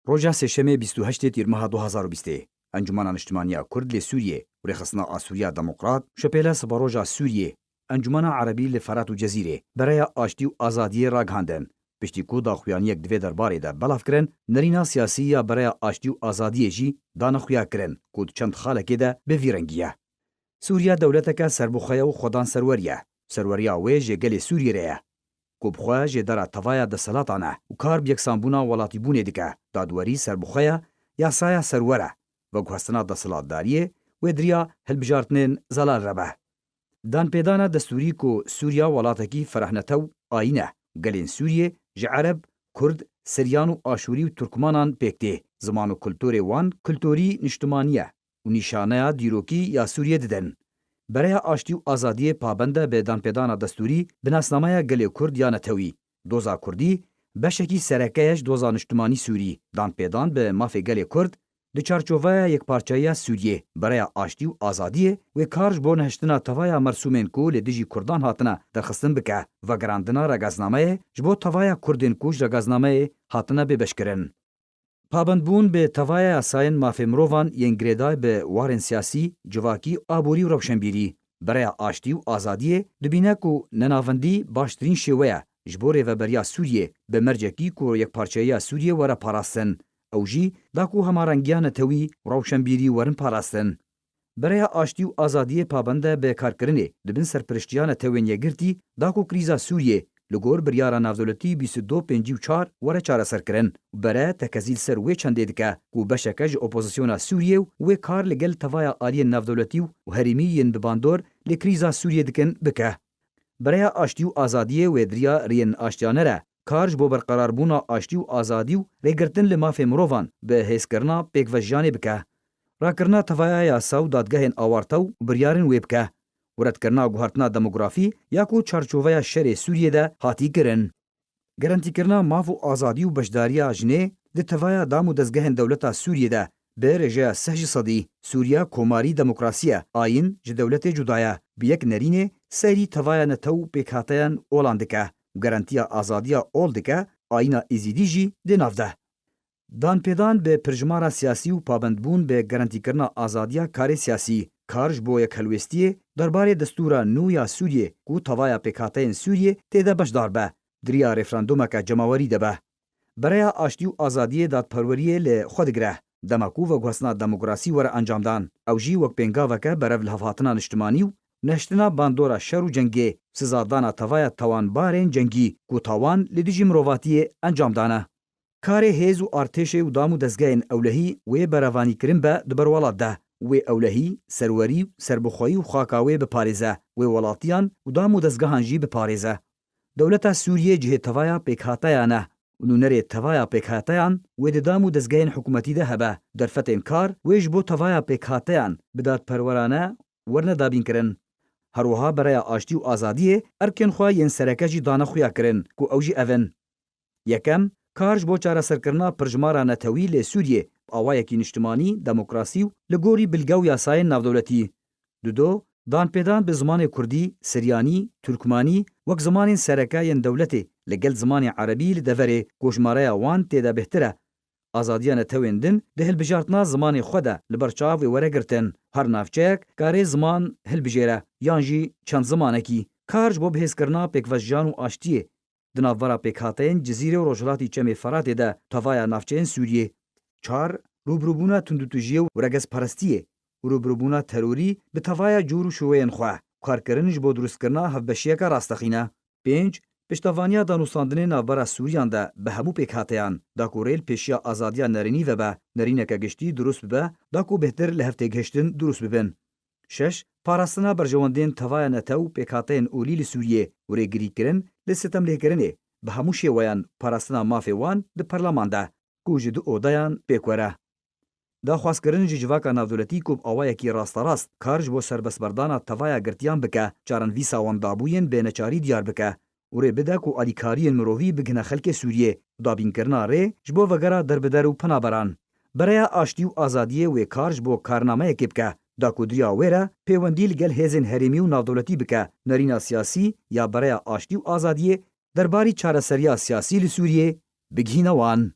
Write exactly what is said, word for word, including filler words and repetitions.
Roja Sêşemê bîst û heştê Tîrmeha du hazar û bîstê, Encûmena Niştimaniya Kurd lê Sûriyê û Rêxistina Asûriya Demokrat, Şepêla Siberoja Sûriyê, Encûmena Erebî li Ferat û Cezîrê, Bereya Aştî û Azadiyê ragihandin. Piştî ku daxuyaniyek di vê derbarê de belav kirin, nerîna siyasî ya Bereya Aştî û Azadiyê jî dane xuya kirin ku di çend xalekê de bi vî rengî ye. Sûriya dewleteke serbixwe ye û xwedan serwerî ye. Serweriya wê ji gelê Sûriyê re ye, ku bi xwe jêdera tevaya desthilatan e û kar bi yeksanbûna welatîbûnê dike, dadwerî serbixwe ye, yasaya serwer e, veguhestina desthilatdariyê wê di riya hilbijartinên zelal re be. Danpêdana destûrî ku Sûriya welatekî ferehnetew ayîn e û gelên Sûriyê ji Ereb, Kurd, Siryan û Aşûrî û Turkmanan pêk tê. Ziman û kulturê wan kulturî niştimanî ye û nîşaneya dîrokî ya Sûriyê didin. Bereya Aştî û Azadiyê pabend e bi danpêdana destûrî bi nasnameya gelê Kurd ya netewî. Doza Kurdî beşekî sereke ye ji doza niştimanî Sûrî. Danpêdan bi mafê gelê Kurd di çarçoveya yekparçeyiya Sûriyê, Bereya Aştî û Azadiyê wê kar ji bo nehiştina tevaya mersûmên ku li dijî Kurdan hatine derxistin bike, vegerandina regaznameyê ji bo tevaya Kurdên ku ji regaznameyê hatine bêbeşkirin. Pabendbûn bi tevaya yasayên mafê mirovan yên girêdayî bi warên siyasî, civakî, aborî û rewşenbîrî. Bereya Aştî û Azadiyê dibîne ku nenavendî baştirîn şêwe ye ji bo rêveberiya Sûriyê, bi mercekî ku yekparçeyiya Sûriyê were parastin. Ew jî da ku hemarengiya netewî û rewşenbîrî werin parastin. Bereya Aştî û Azadiyê pabend e bi karkirinê di bin serpiriştiya Netewên Yekgirtî, da ku krîza Sûriyê li gor biryara navdewletî bîst û du pêncî û çar were çareserkirin û bere tekezî li ser wê çendê dike ku beşeke ji opozisyona Sûriyê û wê kar li gel tevaya aliyên navdewletî û herêmî yên bi bandor li krîza Sûriyê dikin, bike. Bereya Aştî û Azadiyê wê di riya rêyên aştiyane re kar ji bo berqerarbûna aştî û azadî û rêgirtin li mafê mirovan bi hêzkirina pêkvejiyanê bike. Rakirina tevaya yasa û dadgehên awarte û biryarên wê bike û redkirina guhertina demografî ya ku çarçoveya şerê Sûriyê de hatî kirin. Garantîkirina maf û azadî û beşdariya jinê di tevaya dam û dezgehên dewleta Sûriyê de bi rêjeya sih ji sedî. Sûriya komarî demokrasî ye, ayîn ji dewletê cuda ye, bi yek nerînê seyrî tevaya netew û pêkhateyan olan dike û garantiya azadiya ol dike, ayîna Êzîdî jî di nav de. Danpêdan bi pirjimara siyasî û pabendbûn bi garantîkirina azadiya karê siyasî, kar ji bo yekhelwêstiyê derbarê destûra nû ya Sûriyê ku tevaya pêkhateyên Sûriyê tê de beşdar be, di riya referandûmeke cemawerî de be. Bereya Aştî û Azadiyê dadperweriyê li xwe digire, dema ku veguhestina demokrasî were encamdan. Ew jî wek pêngaveke berev lihevhatina niştimanî û nehiştina bandora şer û cengê, sizadana tevaya tawanbarên cengî ku tawan li dijî mirovatiyê encam dane. Karê hêz û artêşê û dam û dezgehên ewlehî wê berevanîkirin be di ber welat de. Wê ewlehî, serwerî, serbixweyî û xaka wê biparêze, wê welatiyan û dam û dezgehan jî biparêze. Dewleta Sûriyê cihê tevaya pêkhateyan e û nûnerê tevaya pêkhateyan wê di dam û dezgehên hikûmetî de hebe. Derfetên kar wê ji bo tevaya pêkhateyan bi dadperwerane werne dabînkirin. Her wiha Bereya Aştî û Azadiyê erkên xwe yên sereke jî dane xuya kirin ku ew jî ev in. Yekem, kar ji bo çareserkirina pirjimara netewî li Sûriyê bi awayekî niştimanî, demokrasî û li gorî bilge û yasayên navdewletî. Dudo, danpêdan bi zimanê kurdî, siryanî, turkmanî wek zimanên sereke yên dewletê li gel zimanê erebî li deverê ku jimareya wan tê de bêhtir e. Azadiya netewên din di hilbijartina zimanê xwe de li ber çav wê were girtin. Her navçeyek karê ziman hilbijêre yan jî çend zimanekî. Kar ji bo bihêzkirina pêkvejiyan û aştiyê di navbera pêkhateyên Cizîrê û Rojhilatî Çemê Feratê de tevaya navçeyên Sûriyê. Çar, rûbirûbûna tundûtijiyê û regezperestiyê û rûbirûbûna terorî bi tevaya cûr û şûweyên xwe, karkirin ji bo dirustkirina hevbeşiyeke rastexîne. Pênc, piştevaniya danûstandinê navbera Sûriyan de bi hemû pêkhateyan, da ku rê li pêşiya azadiya nerînî vebe, nerîneke giştî dirust bibe, da ku bêhtir li hev têgihiştin dirust bibin. Şeş, parastina berjewendên tevaya netew û pêkhateyên olî li Sûriyê û rêgirîkirin li sitemlêkirinê bi hemû şêweyan, parastina mafê wan di perleman de, ku ji du odeyan pêk were. Daxwazkirin ji civaka navdewletî ku bi awayekî rasterast kar ji bo serbestberdana tevaya girtiyan bike, çarenivîsa wendabûyên bi neçarî diyar bike û rê bide ku alîkariyên mirovî bigihine xelkê Sûriyê û dabînkirina rê ji bo vegera derbider û penaberan. Bereya Aştî û Azadiyê wê kar ji bo karnameyekê bike, da ku di riya wê re pêwendî li gel hêzên herêmî û navdewletî bike, nerîna siyasî ya Bereya Aştî û Azadiyê derbarî çareseriya siyasî li Sûriyê bigihîne wan.